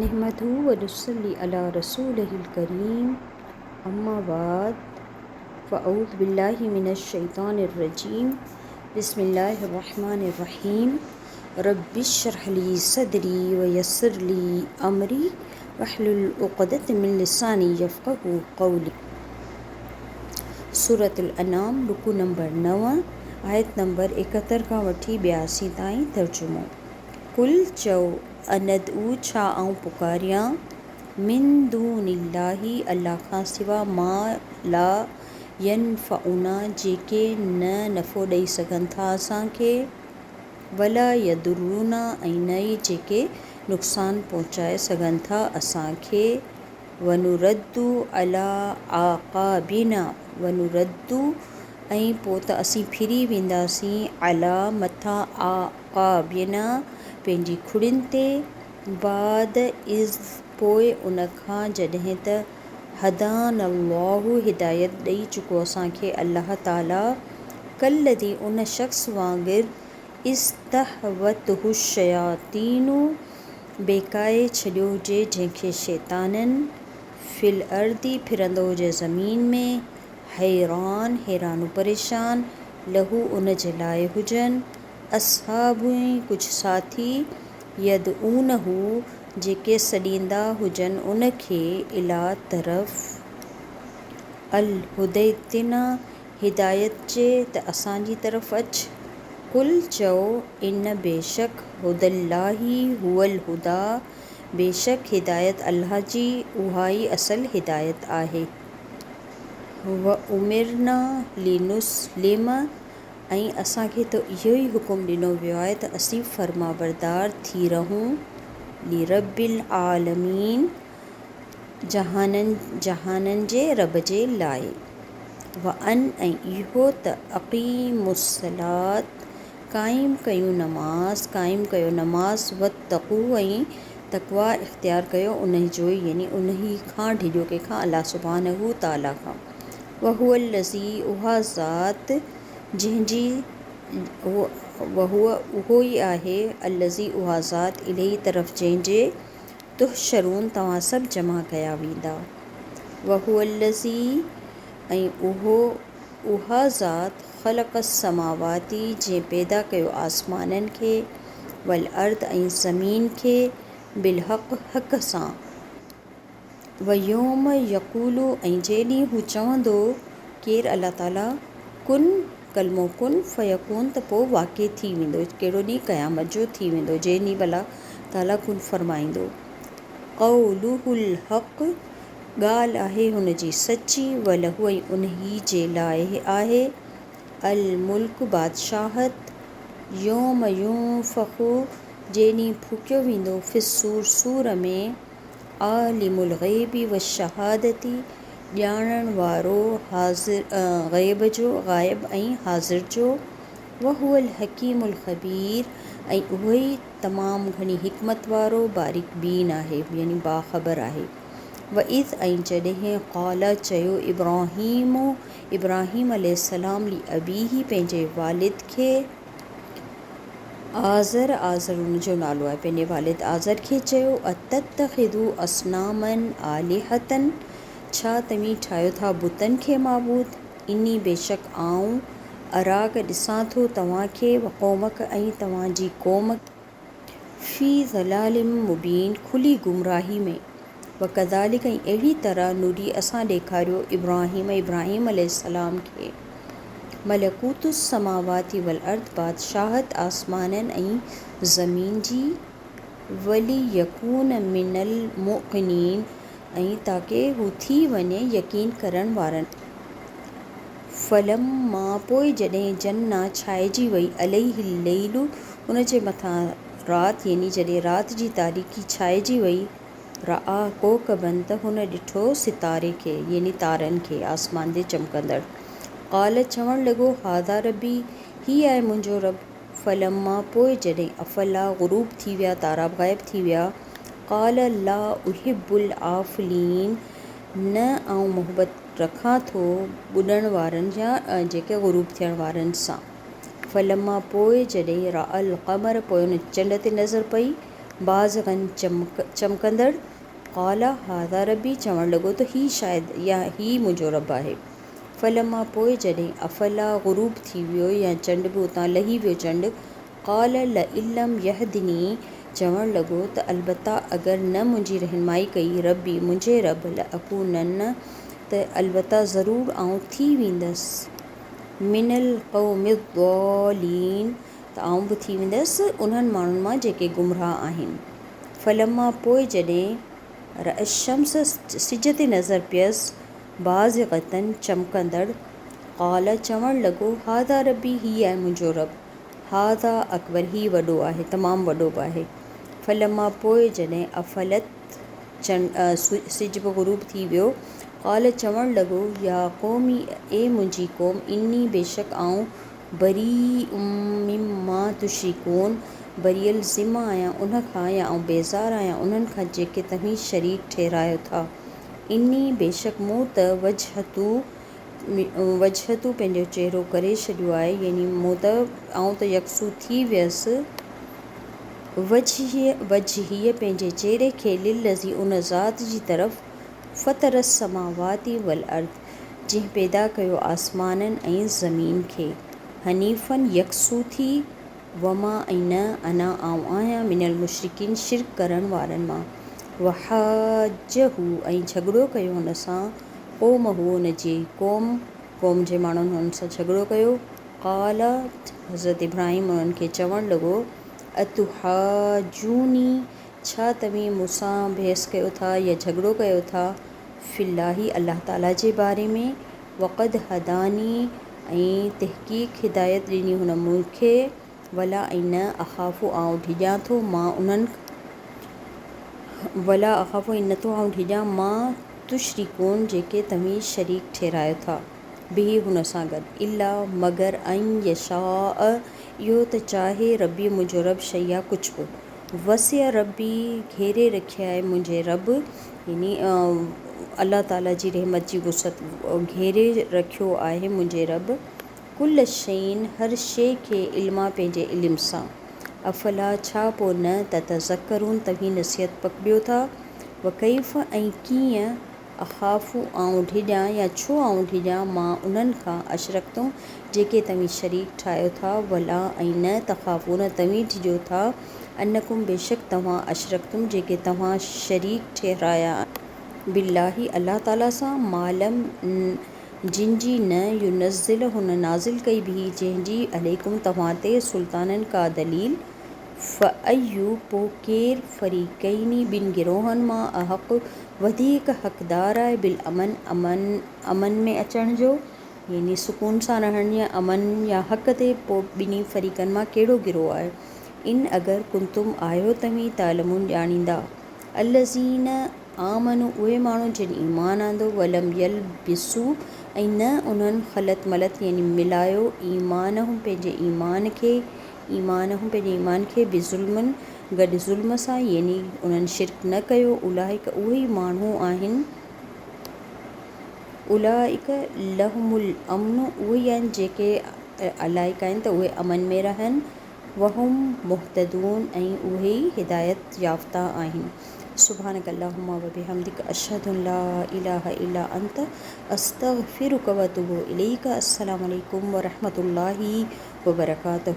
نحمده ونصلي علي رسوله الڪريم اما بعد فاعوذ بالله من الشيطان الرجيم بسم الله الرحمن الرحيم رب اشرح لي صدري ويسر لي امري واحلل عقدة من لساني يفقهوا قولي. سورة الانعام رڪوع نمبر نو آيت نمبر 71 کان وٺي 82 تائين ترجمو، قل چئو، اندعو ڇا آئون پڪاريان، من دون الله الله کان سوا ما لا ينفعنا جيڪي نه نفعو ڏئي سگهن ٿا اسان کي، ولا يضرنا ۽ نه ئي جيڪي نقصان پهچائي سگهن ٿا اسان کي، ونرد علي اعقابنا ونرد ۽ پوء ته اسين ڦري وينداسين علي مٿان اعقابنا پنهنجي کڙين تي بعد اذ پوء ان کان جڏهن ته هدانا الله هدايت ڏئي چڪو اسان کي الله تعالي ڪالذي ان شخص وانگر استهوته الشياطين بيڪائي ڇڏيو هجي جنهن کي شيطانن، في الارض ڦرندو هجي زمين ۾، حيران حيران و پريشان، له ان جي لاء هجن، اصحاب ڪجهه ساٿي، يدعونه جيڪي سڏيندا هجن ان کي، اليٰ طرف، الهدي ائتنا هدايت جي ته اسان جي طرف اچ. قل چئو، ان بيشڪ هدي الله هو الهديٰ بيشڪ هدايت الله جي اها ئي اصل هدايت آهي. وامرنا لنسلم ۽ اسان کي ته اهو ئي حڪم ڏنو ويو آهي ته اسين فرمانبردار ٿي رهون لرب العالمين جهانن جهانن جي رب جي لاء. وان ۽ اهو ته اقيموا الصلوة قائم ڪيون نماز قائم ڪيو نماز واتقوا ۽ تقويٰ اختيار ڪيو انهي جو يعني انهي کان ڊڄو ڪنهن کان الله سبحانه تعاليٰ کان وهو الذي اها ذات جنهن جي وهو اهو ئي آهي الذي اها ذات اليه طرف جنهن جي تحشرون توهان سڀ جمع ڪيا ويندا. وهو الذي ۽ اهو، اها ذات، خلق السماوات جنهن پيدا ڪيو آسمانن کي، والارض ۽ زمين کي، بالحق حق سان. ويوم يقول ۽ جنهن ڏينهن هو چوندو، ڪير الله تعاليٰ، ڪن، ڪلمو ڪن فيڪون ته پوء واقع ٿي ويندو، ڪهڙو ڏينهن قيامت جو ٿي ويندو، جنهن ڏينهن به الله تعاليٰ ڪن فرمائيندو. قوله الحق ڳالهه آهي هن جي سچي، وله ۽ انهي جي لاء آهي، الملڪ بادشاهت، يوم ينفخ جنهن ڏينهن ڦوڪيو ويندو، في الصور صور ۾، عالم الغيب والشهادة ڄاڻڻ وارو حاضر غيب جو، غائب ۽ حاضر جو، وهو الحڪيم الخبير ۽ اهوئي تمام گهڻي حڪمت وارو باريڪ بين آهي يعني باخبر آهي. واذ ۽ جڏهن قال چيو ابراهيم ابراهيم عليه السلام لابيه پنهنجي والد کي، آزر، آزر ان جو نالو آهي، پنهنجي والد آزر کي چيو، اتتخذ اصناما آلهة ڇا توهين ٺاهيو ٿا بتن کي معبود؟ اني بيشڪ آئون اراڪ ڏسان ٿو توهان کي، وقومڪ ۽ توهان جي قوم کي، في ضلال مبين کلي گمراهي ۾، وڪذلڪ ۽ اهڙي طرح نري اسان ڏيکاريو ابراهيم ابراهيم عليه السلام کي ملڪوت السماوات والارض بادشاهت آسمانن ۽ زمين جي وليڪون من الموقنين ۽ تاڪه هو ٿي وڃي يقين ڪرڻ وارن فلما پوء جڏهن جنّ ڇائجي وئي عليه الليل ان جي مٿان رات يعني جڏهن رات جي تاريڪي ڇائجي وئي رآ ڪوڪبا ته هن ڏٺو ستاري کي يعني تارن کي آسمان تي چمڪندڙ قال چوڻ لڳو هذا ربي هي آهي منهنجو رب فلما پوء جڏهن افلا غروب ٿي ويا تارا به غائب ٿي ويا قال لا احب الآفلين نه آئون محبت رکان ٿو ٻڏڻ وارن يا جيڪي غروب ٿيڻ وارن سان. فلما پوء جڏهن راء القمر پوء ان چنڊ تي نظر پئي. بازغا چمڪ چمڪندڙ، قال هذا ربي چوڻ لڳو ته هي شايد يا هي منهنجو رب آهي. فلما پوء جڏهن افلا غروب ٿي ويو يا چنڊ به اتان لهي ويو چنڊ، قال لئن لم يهدني چوڻ لڳو ته البته اگر نه منهنجي رهنمائي ڪئي ربي منهنجي رب لأڪونن ته البته ضرور آئون ٿي ويندس من القوم الضالين ته آئون به ٿي ويندس انهن ماڻهن مان جيڪي گمراهه آهن. فلما پوء جڏهن رأي الشمس سج تي نظر پيس بازغة چمڪندڙ قال چوڻ لڳو هذا ربي هي آهي منهنجو رب هذا اڪبر هي وڏو آهي تمام وڏو به آهي فلما پوء جڏهن افلت سج به غروب ٿي ويو قال چوڻ لڳو يا قومي اي منهنجي قوم اني بيشڪ آئون بريء مما تشرڪون بريء الذمه آهيان ان کان يا آئون بيزار آهيان انهن کان جيڪي توهين شريڪ ٺهرايو ٿا. اني بيشڪ مون ته وجهت وجهت پنهنجو چهرو ڪري ڇڏيو آهي يعني مون ته آئون ته يڪسو ٿي ويس وجهي وجهي پنهنجي چهري کي للذي ان ذات جي طرف فطر السماوات والارض جنهن پيدا ڪيو آسمانن ۽ زمين کي، حنيفاً يڪسو ٿي، وما ۽ نه انا آئون آهيان من المشرڪين شرڪ ڪرڻ وارن مان. وحاجه ۽ جهڳڙو ڪيو هن سان، قومه ان جي قوم، قوم جي ماڻهن هن سان جهڳڙو ڪيو، قال حضرت ابراهيم انهن کي چوڻ لڳو، اتحاجوني ڇا توهين مون سان بحث ڪيو ٿا يا جهڳڙو ڪيو ٿا في الله الله تعالي جي باري ۾ وقد هداني ۽ تحقيق هدايت ڏني هن مون کي ولا ۽ نه اخاف آئون ڊڄان ٿو مان انهن ولا اخاف ۽ نه ٿو آئون ڊڄان ما تشرڪون جيڪي توهين شريڪ ٺهرايو ٿا به هن سان گڏ الا مگر ان يشاء اهو ته چاهي ربي منهنجو رب شيئا ڪجهه به. وسع ربي گهيري رکيائي منهنجي رب يعني الله تعالي جي رحمت جي وسعت گهيري رکيو آهي منهنجي رب ڪل شيء هر شيء کي علما پنهنجي علم سان افلا ڇا پوء نه تتذڪرون توهين نصيحت پڪڙيو ٿا وڪيف ۽ ڪيئن اخاف آئون ڊڄان يا ڇو آئون ڊڄان مان انهن کان اشرڪتم جيڪي توهين شريڪ ٺاهيو ٿا ولا ۽ نه تخافون توهين ڊڄو ٿا انڪم بيشڪ توهان اشرڪتم جيڪي توهان شريڪ ٺهرايا آهن بالله الله تعالي سان مالم جن جي نه ينزل هن نازل ڪئي به جنهن جي عليڪم توهان تي سلطانن ڪا دليل فأي پوء ڪير فريقين ٻن گروهن مان احق وڌيڪ حقدار آهي بالامن امن امن ۾ اچڻ جو يعني سڪون سان رهڻ يا امن يا حق تي پوء ٻنهي فريقن مان ڪهڙو گروهه آهي ان اگر ڪنتم آهيو توهين تعلمون ڄاڻيندا الذين آمنوا اهي ماڻهو جن ايمان آندو ولم يلبسوا ۽ نه انهن خلط ملط يعني ملايو ايمانهم پنهنجي ايمان کي ايمانهم پنهنجي ايمان کي بظلم گڏ ظلم سان يعني انهن شرڪ نه ڪيو اولئڪ اهي ئي ماڻهو آهن اولئڪ لهم الامن اهي ئي آهن جيڪي لائق آهن ته اهي امن ۾ رهن وهم مهتدون ۽ اهي ئي هدايت يافته آهن سبحانک اللهم وبحمدک اشهد ان لا اله الا انت استغفرک واتوب اليک السلام عليڪم ورحمة الله وبرڪاته.